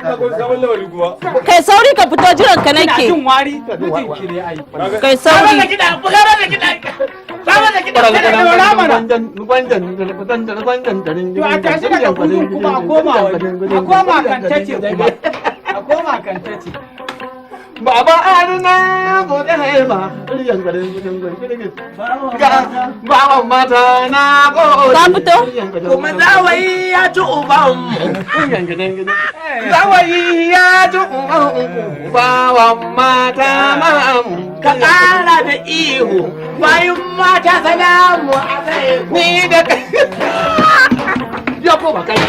Kai sauri ka fito, jiran ka Ina nake. jin wari, mijinki ne ai. Kai sauri. To a tashi daga kudin kuma a koma wani. A koma kan tace kuma. A koma kan tace. Baba arna gode haima. Bawan mata na gode. Ka fito? Kuma zawayi ya ci uban mu. Zawayi ya ci uban bawan mata ma'amu. Ka ƙara da ihu bayan mata, salamu alaikum. Ni da kai. Ya koma kai.